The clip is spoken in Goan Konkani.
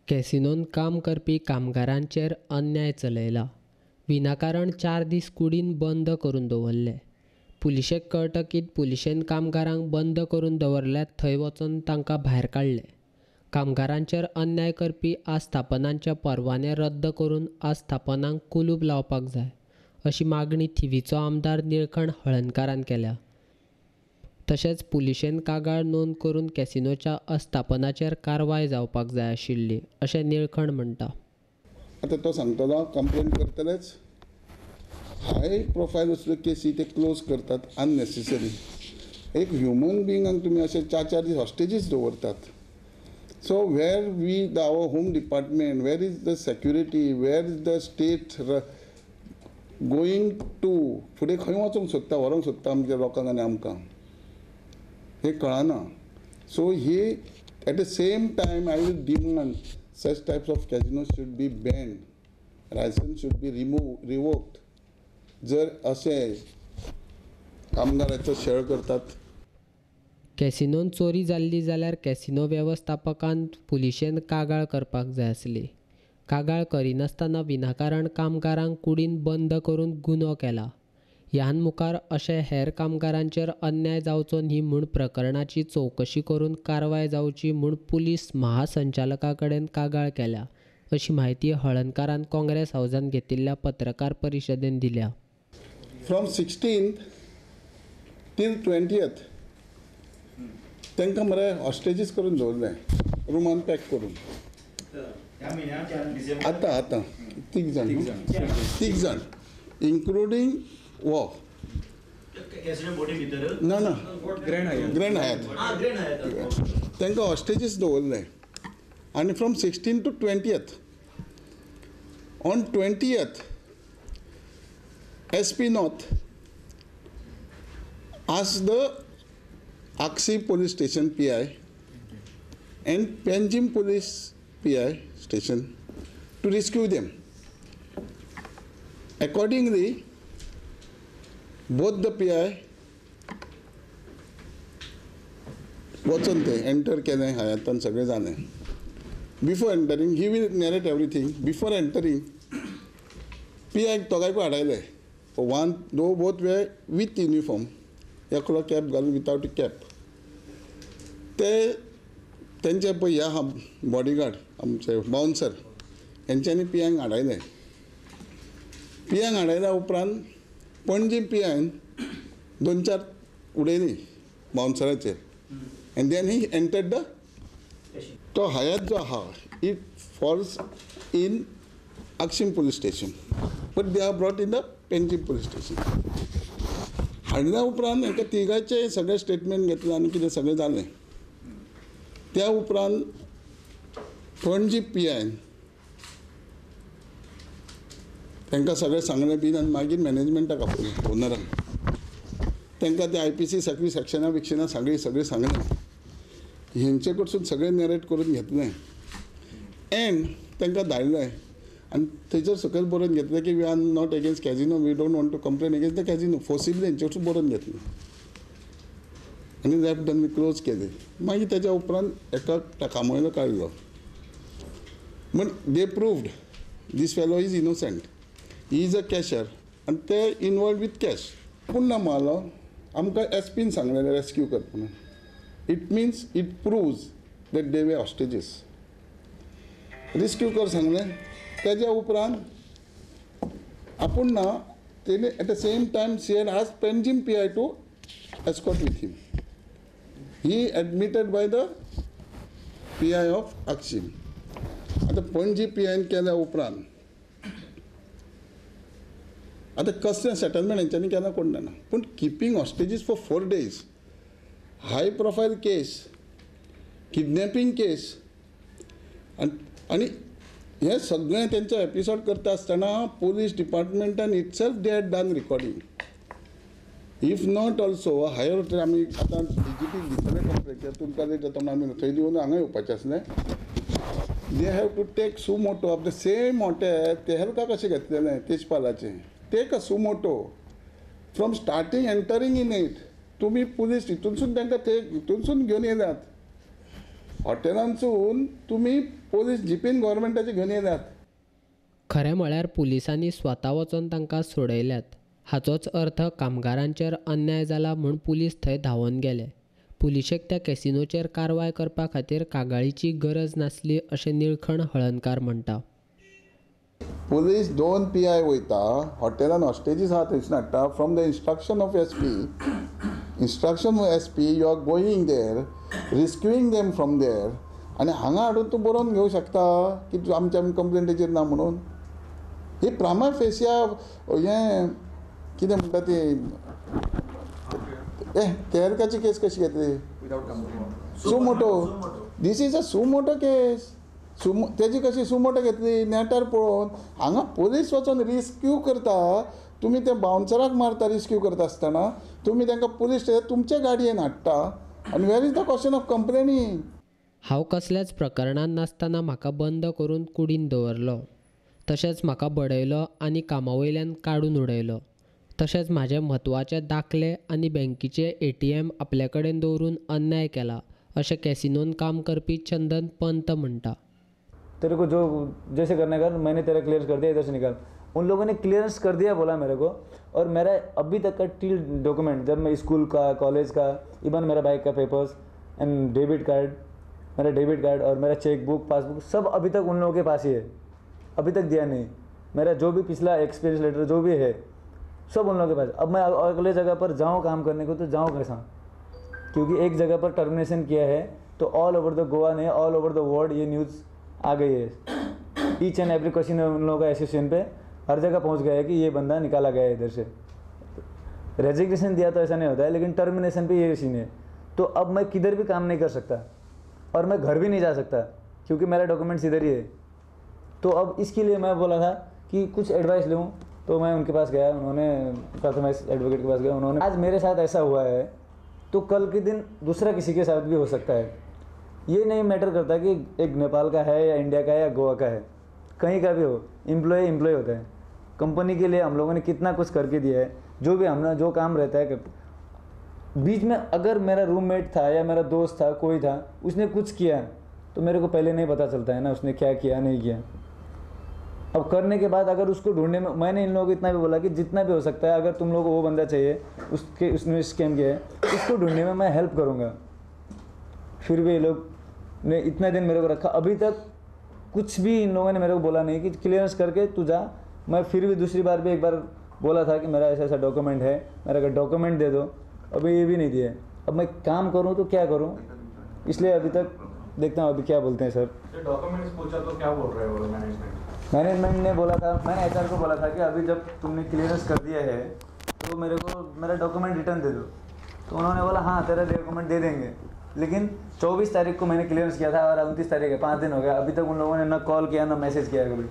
कॅसिनोन काम करपी कामगारांचेर अन्याय चलयला. विनाकारण 4 दीस कुडीन बंद करून दवरले. पुलिशेक कळटकीत पुलिशेन कामगारांक बंद करून दवरल्यात थंय वचून तांकां भायर काडले. कामगारांचेर अन्याय करपी आस्थापनांचे परवाने रद्द करून आस्थापनांक कुलूप लावपाक जाय अशी मागणी थिवीचो आमदार निळखण हळर्णकारान केल्या. तशेंच पुलिशेन कागाळ नोंद करून कॅसिनोच्या आस्थापनाचेर कारवाय जावपाक जाय आशिल्ली अशें निळखण म्हणटा. आतां तो सांगतलो कंप्लेन करतलेच. हाय प्रोफायल असल्यो केसी ते क्लोज करतात अननेसेसरी. एक ह्युमन बिंगांक तुमी अशे 4-4 दीस हॉस्टेजीस दवरतात. So where we the our home department, where is the security, where is the state going to? फुडें खंय वचूंक सोदता, व्हरूंक सोदता आमच्या लोकांक आनी आमकां हें कळना. So he at the same time I will demand such types of casinos should be banned, licence should be revoked. जर अशें कामगाराचो छळ करतात. कॅसिनोन चोरी जाल्ली जाल्यार कॅसिनो वेवस्थापकान पुलिशेन कागाळ करपाक जाय आसली. कागाळ करिनासतना विनाकारण कामगारांक कुडीन बंद करून गुन्हो केला. ह्यान मुखार अशें हेर कामगारांचेर अन्याय जावचो न्ही म्हूण प्रकरणाची चवकशी करून कारवाय जावची म्हूण पुलीस महासंचालका कडेन कागाळ केल्या अशी म्हायती हळर्णकारान काँग्रेस हावजान घेतिल्ल्या पत्रकार परिशदेन दिल्या. फ्रॉम 16th till 20th तांकां मरे हॉस्टेजीस करून दवरलें रुमान पॅक करून. आतां आतां तीग जाण इन्क्लुडींग वो ना ना ग्रँड हयात तांकां हॉस्टेजीस दवरलें. आनी from 16 to 20th, on 20th SP North asked the Akshi police station PI and Panjim police PI station to rescue them. Accordingly, both the PI वचून ते एंटर केलें हयातान सगळें जालें. Before entering he will narrate everything. Before entering PI दोगांयकूय हाडायले. One though both were with uniform, एकलो कॅप घालून विथआवट कॅप. ते तेंचे पळय ह्या आहा बॉडीगार्ड आमचे बाउन्सर हेंच्यांनी पी आयक हाडायले. पी आयक हाडायल्या उपरांत पणजी पी आयन 2-4 उडयली बाउन्सराचेर and then he entered the तो हयात जो आहा it falls in Akshim police station but they are brought in the Panjim police station. हाडल्या उपरांत हेका तिगांचें सगळें स्टेटमेंट घेतलें आनी कितें सगळें जालें. त्या उपरांत पणजी पी आयन तांकां सगळें सांगलें बीन आनी मागीर मॅनेजमेंटाक आपयलें ओनराक. तांकां ते I P C सगळीं सेक्शनां बिक्शनां सगळीं सगळीं सांगलें. हेंचे कडसून सगळें नॅरेट करून घेतलें एंड तांकां धाडलें आनी थंयसर सकयल बरोवन घेतलें की we are not against casino, we don't want to complain against the casino. Forcibly हेंचे कडसून बरोवन घेतलें आनी लेफ्ट डन क्लोज केलें. मागीर तेच्या उपरांत एका कामयलो काडलो. म्हण they proved this fellow is innocent, he is a cashier आनी ते इनवॉल्व विथ कॅश. पूण ना मालो आमकां एस पीन सांगलेलें रेस्क्यू कर म्हणून. It means it proves that they were hostages. Rescue कर सांगलें. तेज्या उपरांत आपूण ना तेणे at the same time she had asked Panjim PI to escort with him. He admitted by the PI of Akshim. आतां पणजी पी आयन केल्या उपरांत आतां कसलें सेटलमेंट हेंच्यांनी केन्ना कोण जाणा, पूण keeping hostages for 4 days, high profile case, kidnapping case आनी हें सगळें तेंचो एपिसोड करता आसतना police डिपार्टमेंटान itself they had done recording. If not also higher आमी आतां डी जी पी दितले कंप्लेन कित्याक तुमकां लेट जाता म्हणून आमी थंय दिवन हांगा येवपाचें आसलें. They have to take suo motu of the same hotel Tehelka कशें घेतलेलें तेजपालाचें. Take a suo motu from starting entering in it. तुमी पुलीस हितूनसून तांकां ते हितूनसून घेवन येयल्यात. हॉटेलांसून तुमी पोलीस जिपीन गव्हर्मेंटाचे घेवन येयल्यात. खरें म्हळ्यार पुलिसांनी स्वता वचोन तांकां सोडयल्यात. हाचोच अर्थ कामगारांचेर अन्याय जाला म्हूण पुलीस थंय धांवोन गेले. पुलिशेक त्या कॅसिनोचेर कारवाय करपा खातीर कागाळीची गरज नासली अशें निळखण हळर्णकार म्हणटा. पुलीस 2 PI वयता हॉटेलान हॉस्टेजीस आहा थंयसून हाडटा from the instruction of SP. Instruction of SP you are going there rescuing them from there आनी हांगा हाडून तूं बरोवन घेवंक शकता की तूं आमच्या आमी कंप्लेंटीचेर ना म्हणून. ही प्रामा फेसिया हें कितें म्हणटा ती तेरकाची केस कशी घेतली suo motu. This is a suo motu case. तेजी कशी सुमोटो घेतली नेटार पळोवन. हांगा पोलीस वचोन रिस्क्यू करता, तुमी त्या बाउन्सराक मारता रिस्क्यू करता आसतना तुमी तांकां पुलीस स्टेशन तुमचे गाडयेन हाडटा आनी where is the question of complaining. हांव कसल्याच प्रकरणान नासतना म्हाका बंद करून कुडीन दवरलो, तशेंच म्हाका बडयलो आनी कामा वयल्यान काडून उडयलो. तशेंच म्हाजे म्हत्वाचे दाखले आनी बँकीचे ATM आपले कडेन दवरून अन्याय केला अशें कॅसिनोन काम करपी चंदन पंत म्हणटा. तेरे को जो जैसे करने का मैंने तेरा क्लियरेंस कर दिया, इधर से निकाल. उन लोगों ने क्लियरेंस कर दिया बोला मेरे को. और मेरा अभी तक का टिल डॉक्यूमेंट, जब मैं स्कूल का, कॉलेज का, इवन मेरा बाइक का पेपर्स एंड डेबिट कार्ड, मेरा डेबिट कार्ड और मेरा चेक बुक, पासबुक सब अभी तक उन लोगों के पास ही है, अभी तक दिया नहीं. मेरा जो भी पिछला एक्सपीरियंस लेटर जो भी है सब उन लोगों के पास. अब मैं अगले जगह पर जाऊँ काम करने को तो जाऊँ कैसा, क्योंकि एक जगह पर टर्मिनेशन किया है तो ऑल ओवर the Goa नहीं, ऑल ओवर the world ये न्यूज़ आ गई है. ईच एंड एवरी क्वेश्चन उन लोगों का एसोसिएशन पे हर जगह पहुंच गया है कि ये बंदा निकाला गया है इधर से. रेजिग्नेशन दिया तो ऐसा नहीं होता है, लेकिन टर्मिनेशन पे ये सीन है. तो अब मैं किधर भी काम नहीं कर सकता और मैं घर भी नहीं जा सकता क्योंकि मेरा डॉक्यूमेंट्स इधर ही है. तो अब इसके लिए मैं बोला था कि कुछ एडवाइस लूँ, तो मैं उनके पास गया, उन्होंने Prathamesh advocate K pass Gaya. उन्होंने आज मेरे साथ ऐसा हुआ है तो कल के दिन दूसरा किसी के साथ भी हो सकता है. ये नहीं मैटर करता कि एक नेपाल का है या इंडिया का है या गोवा का है, कहीं का भी हो, एम्प्लॉय एम्प्लॉय होता है. कंपनी के लिए हम लोगों ने कितना कुछ करके दिया है, जो भी हमने जो काम रहता है. बीच में अगर मेरा रूममेट था या मेरा दोस्त था, कोई था, उसने कुछ किया तो मेरे को पहले नहीं पता चलता है ना उसने क्या किया नहीं किया. अब करने के बाद अगर उसको ढूंढने में, मैंने इन लोगों को इतना भी बोला कि जितना भी हो सकता है अगर तुम लोगों को वो बंदा चाहिए उसके उसने स्कैम किया है, उसको ढूंढने में मैं हेल्प करूँगा. फिर भी ये लोग ने इतना दिन मेरे को रखा, अभी तक कुछ भी इन लोगों ने मेरे को बोला नहीं कि क्लियरेंस करके तू जा. मैं फिर भी दूसरी बार भी एक बार बोला था कि मेरा ऐसा ऐसा डॉक्यूमेंट है, मेरा अगर डॉक्यूमेंट दे दो, अभी ये भी नहीं दिए. अब मैं काम करूँ तो क्या करूँ, इसलिए अभी तक देखता हूँ अभी क्या बोलते हैं सर. डॉक्यूमेंट्स पूछा तो क्या बोल रहे हो मैनेजमेंट? मैनेजमेंट ने बोला था, मैंने HR को बोला था कि अभी जब तुमने क्लियरेंस कर दिया है तो मेरे को मेरा डॉक्यूमेंट रिटर्न दे दो. तो उन्होंने बोला हाँ तेरा डॉक्यूमेंट दे देंगे, लेकिन 24 तारीख को मैंने क्लियरेंस किया था और 29 तारीख है, 5 दिन हो गया, अभी तक उन लोगों ने ना कॉल किया ना मैसेज किया कभी.